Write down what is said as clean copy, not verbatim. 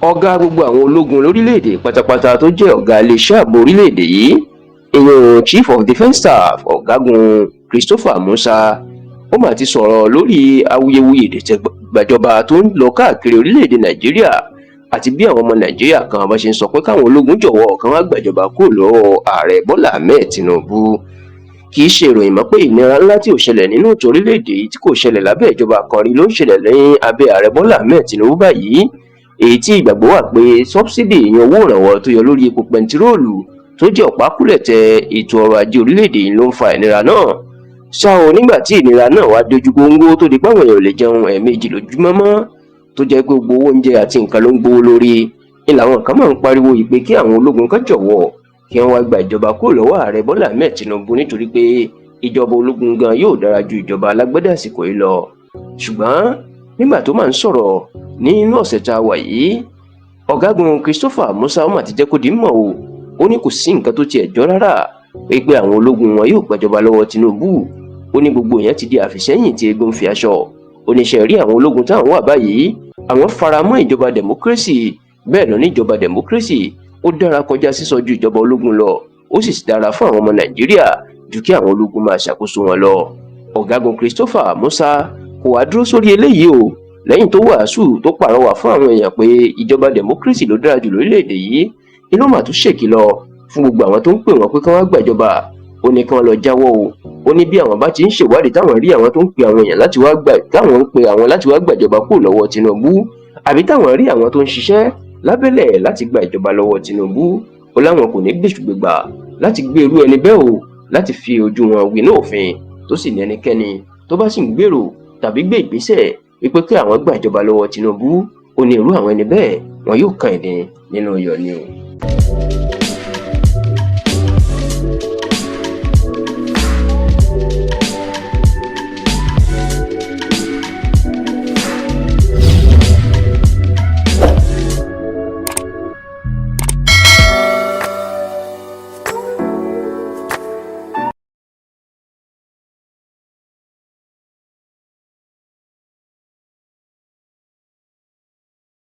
Ọ̀gá gbogbo àwọn ológun lórílẹ̀‐èdè pátápátá tó jẹ́ ọ̀gá iléeṣẹ́ ààbò orílẹ̀‐èdè yìí, ìyẹn Chief of Defence Staff, Ọ̀gágun Christopher Musa, ó mà ti sọ̀rọ̀ lórí awuyewuye ìdìtẹ̀gbàjọba tó ń lọ káàkiri orílẹ̀‐èdè Nàìjíríà àti bí àwọn ọmọ Nàìjíríà kan bá ṣe ń sọ pé káwọn ológun jọ̀wọ́ kán wá gbàjọba kúrò lọ́wọ́ Ààrẹ Bọ́lá Ahmed Tinubu. Kì í ṣe ìròyìn mọ́ pé ìnira ńlá tí ò ṣẹlẹ̀ nínú ètò orílẹ̀-èdè yìí, tí kò ṣẹlẹ̀ lábẹ́ ìjọba kan rí, ló ń ṣẹlẹ̀ lẹ́yìn abẹ́ Ààrẹ Bọ́lá Ahmed Tinubu báyìí, èyí tí ìgbàgbọ́ wà pé subsidy, ìyẹn owó ìrànwọ́ tó yọ lórí epo pẹntiróòlù tó jẹ́ ọ̀pákùlẹ̀tẹ̀ ètò ọrọ̀ ajé orílẹ̀-èdè yìí, ló ń fa ìnira náà. Ṣá o, nígbà tí ìnira náà wá dojú góńgó tó di páwọn èèyàn ò lè jẹun ẹ̀ẹ̀mejì lójúmọ́ mọ́, tó jẹ́ pé gbogbo owó oúnjẹ àti nǹkan ló ń gbówó lórí, ni làwọn kan máa ń pariwo ìpè kí àwọn ológun kan jọ̀wọ́ kí wọ́n wá gba ìjọba kúrò lọ́wọ́ Ààrẹ Bọ́lá Ahmed Tinubu, nítorí pé ìjọba ológun gan yóò dára ju ìjọba alágbádá àsìkò yìí lọ. Ṣùgbọ́n nígbà tó máa ń sọ̀rọ̀ nínú ọ̀sẹ̀ tá a wà yìí, Ọ̀gágun Christopher Musa ó mà ti jẹ́ kó di mọ̀ o. Ó ní kò sí nǹkan tó tiẹ̀ jọ rárá pé àwọn ológun wọn yóò gbàjọba lọ́wọ́ Tinubu. Ó ní gbogbo yẹn ti di àfìsẹ́yìn tí eégún fi aṣọ. Oníṣẹ́ rí àwọn ológun táwọn wà báyìí, àwọn fara mọ́ ìjọba democracy. Bẹ́ẹ̀ lọ ní ìjọba democracy ó dára kọjá sísọ ju ìjọba ológun lọ, ó sì dára fún àwọn ọmọ Nàìjíríà ju kí àwọn ológun máa ṣàkóso wọn lọ. Ọ̀gágun Christopher Musa kò wá dúró sórí eléyìí o. Lẹ́yìn tó wàásù, tó pàrọwà fún àwọn èèyàn pé ìjọba democracy ló dára jù lórílẹ̀‐èdè yìí, inú mà tún ṣèkìlọ̀ fún gbogbo àwọn tó ń pè wọ́n pé kí wọ́n gbàjọba. Ó ní kí wọ́n lọ jáwọ́ o. Ó ní bí àwọn bá ti ń ṣèwádìí, táwọn rí àwọn tó ń pe àwọn èèyàn láti wá gbà, táwọn ń pe àwọn láti wá gbàjọba kúrò lọ́wọ́ Tinubu, àbí táwọn rí àwọn tó ń ṣiṣẹ́ lábẹ́lẹ̀ láti gba ìjọba lọ́wọ́ Tinubu, ó láwọn kò ní gbèsùgbègbà láti gbé irú ẹni bẹ́ẹ̀ o, láti fi ojú wọn winá òfin. Tó sì ní ẹnikẹ́ni tó bá sì ń gbèrò tàbí gbé ìgbésẹ̀ wípé kí àwọn gbàjọba lọ́wọ́ Tinubu, ó ní irú àwọn ẹni bẹ́ẹ̀, wọn yóò kan ìdín nínú iyọ̀ ni o.